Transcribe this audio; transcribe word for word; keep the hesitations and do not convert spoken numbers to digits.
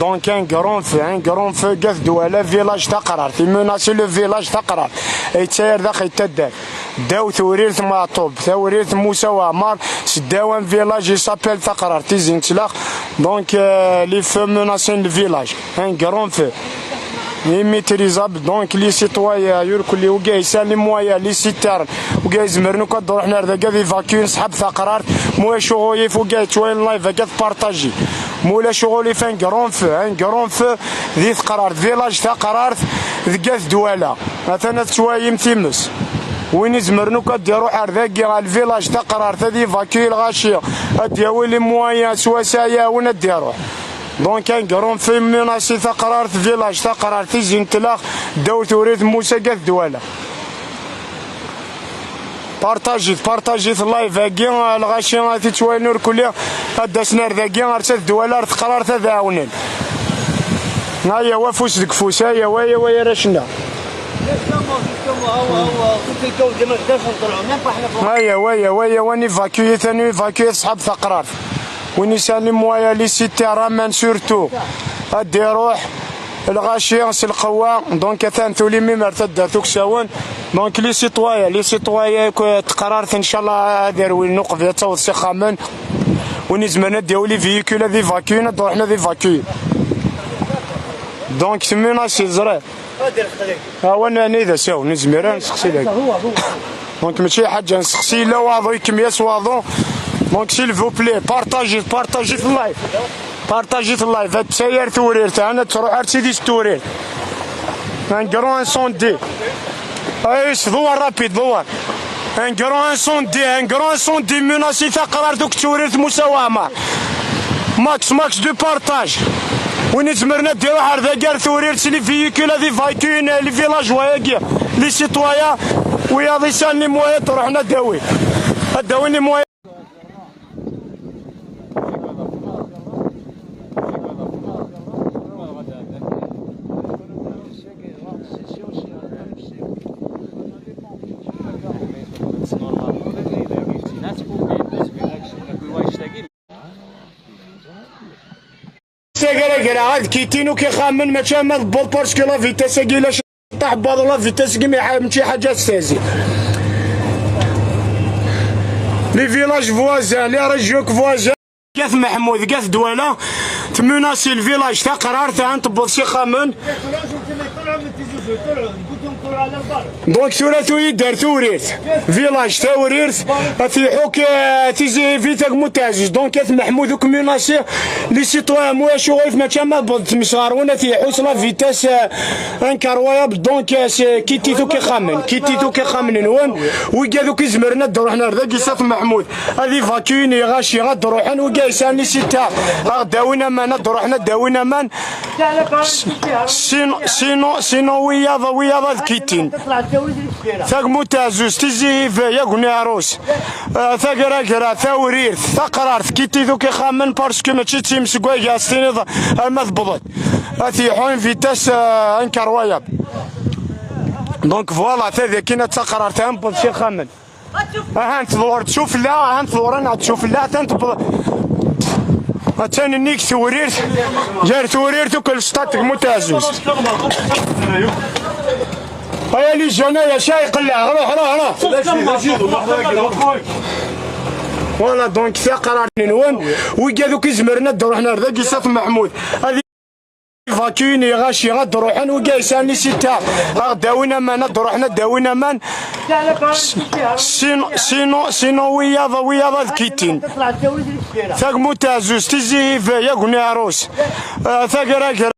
Donc un grand feu, un grand feu, Gat Dwala, village Taqrart, il menace le village Taqrart. Yettayer daxel taddart. Ddaw tewrirt Meɛṭub, tewrirt Musa Waɛmer, seddaw un village, il s'appelle Taqrart, Tizi n Tlaq. Donc euh, les feux menacent le village. Un grand feu. Immaîtrisable, donc les citoyens, irkelli, wigi yesɛan les moyens, les citernes, wigi izemren akk ad d-ruḥen ar dagi ad évacuer, nesḥab Taqrart, ma ulac uɣilif, wigi yettwalin live, akka tpartaji. Ma ulac uɣilif, un grand feu, un grand feu, di Taqrart, village Taqrart, deg At Dwala. Atan ad tettwalim times. Win izemren akk ad d-iruḥ ar dagi, ar village Taqrart, ad évacuer lɣaci, ad d-yawi les moyens, s wass-a ad yawen ad d-iruḥ. Donc un grand feu menacent Taqrart, village Taqrart, Tizi n Tlaq, ddaw tewrirt Musa, Gat Dwala. Partagit, partagit live-agi, lɣaci ad t-ittwalin irkelli, ad d-asen ar dagi, ar At Dwala, ar Taqrart ad ɛawnen. Ayaw, afus deg ufus, ayaw, ayaw, ay arrac-nneɣ. Ayaw, ayaw, ayaw, ad n-évacuer, ad n-évacuer ṣṣḥab Taqrart. Win yesɛan les moyens, les citernes, aman surtout. Ad d-iruḥ lɣaci s lqewwa. Donc atan tuli mimi ar taddart Uksawen. Donc les citoyens, les citoyens n Taqrart, ncallah ad rwin uqbel ad taweḍ s ixxamen. Win izemren ad d-yawi les véhicules ad évacuer, ad d-ruḥen ad évacuer. Donc temmina si ẓriɣ. Awan-nni d asawen, nezmer ad nseqsi dagi. Donc mačči ḥaǧa nseqsi, yella waḍu, yekkem-yas waḍu. Donc s'il vous plaît, partagez, partagez live. Partagez live, ad tsayer tewrirt, ad truḥ ar tidi s tewrirt. Un grand incendie. Ay, s ḍewwer rapide, ḍewwer. Un grand incendie, un grand incendie menacent Taqrart akked tewrirt Musa Waɛmer. Max, max de partage. Win izemren ad d-iruḥ ar dagi ar tewrirt s les véhicules ad évacuer les villageois-agi, les citoyens, wiyaḍ yesɛan les moyens ad ruḥen ad d-awin. Ad d-awin les moyens. Tagragra ad kitin akk ixxamen, mačči ama tewweḍ, parce que la vitesse-agi la ṭaḥ n waḍu, la vitesse-agi mi ḥa-, mačči ḥaǧa testehzi. Les villages voisins, les régions voisines. Gat Meḥmud, Gat Dwala, tmenacent le village Taqrart, ahan tewweḍ s ixxamen. Donc tura tuyi-d ar tewrirt. Village Tawrirt, ad t-iḥuk, eh, Tizi Hivit, Tagmut Ɛziz. Donc At Meḥmud akk menacent, les citoyens, mu acu ɣif mačči ama tewweḍ tmes ɣer-wen, ad t-iḥus la vitesse, eh, incroyable. Donc, eh, c'est kitit akk ixxamen, kitit akk ixxamen-nwen. Wigad akk izemren ad d-ruḥen ar dagi s At Meḥmud. Ad évacuer les lɣaci, ad d-ruḥen, wigi yesɛan les citernes, ad d-awin aman, ad d-ruḥen ad d-awin aman. Sinon, sinon, sinon, wiyaḍ, wiyaḍ ad kitin. Tagmut Ɛziz, Tizi Hivit, Agni Ɛrus, eh, Tagragra, Tawrirt, Taqrart, kitit akk ixxamen, parce que mačči d times seg wayga, ad s-tiniḍ arma tewweḍ-d. Ad t-iḥu une vitesse, eh, incroyable. Donc voilà, tagi akkin ad Taqrart, ad newweḍ s ixxamen. Ahan tḍewwer-d sufella, ahan tḍewwer-aneɣ-d sufella, atan tewweḍ. Atan nnig tewrirt, gar tewrirt akked lsṭad Tagmut Ɛziz. Aya les jeunes, aya ca iqelleɛ, ruḥ, ruḥ, ruḥ. Voilà, donc Taqrart-nwen, wigad akk izemren ad d-ruḥen ar dagi s At Meḥmud. Ad évacuer les lɣaci, ad d-ruḥen, wigi yesɛan les citernes, ad d-awin aman, ad d-ruḥen ad d-awin aman. Sinon, sinon, sinon, wiyaḍ, wiyaḍ ad kitin. Tagmut Ɛziz, Tizi Hivit, Agni Ɛrus, eh, Tagragra.